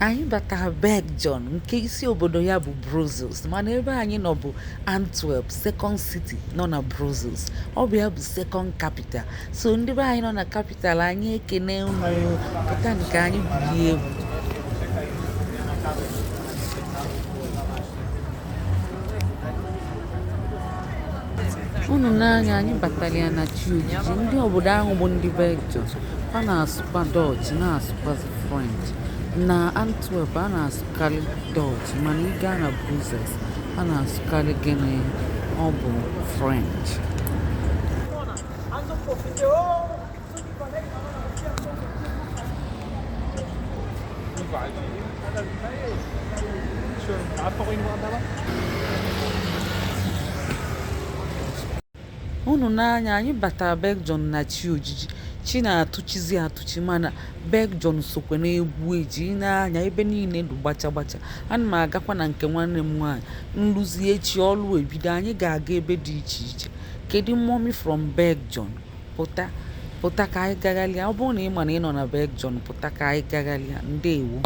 Anyị batara Belgium nke isi obodo ya bụ Brussels, mana ebe anyị nọ bụ Antwerp, second city nọ na Brussels. Ọ bụ ya bụ second capital. So ndị be anyị nọ na capital, anyị ekene unu. Pụta nke anyị bulie egwu. Unu n'anya, anyị batara ya na chi ojiji. Ndị obodo ahụ bụ ndị Belgium. Fa na-asụkwa Dutch, na-asụkwazi French. Na Antwerp, a na-asụkarị Dutch, mana ị gaa na Brussels, a na-asụkarị gịnị? Ọ bụ French. Unu n'anya, anyị batara Belgium na chi ojiji. Chi na-atụchizi atụchi, mana Belgium sokwa n'egwu eji n'anya. Ebe niile dị gbacha gbacha. Ana m agakwa na nke nwanne m nwaanyị nluzi echi. Ọlụ ebido, anyị ga-aga ebe dị iche iche. Kedu mommy from Belgium? Pụta, pụta ka anyị gaghalịa. Ọ bụrụ na ị ma na ị nọ na Belgium, pụta ka anyị gaghalịa. Ndewo.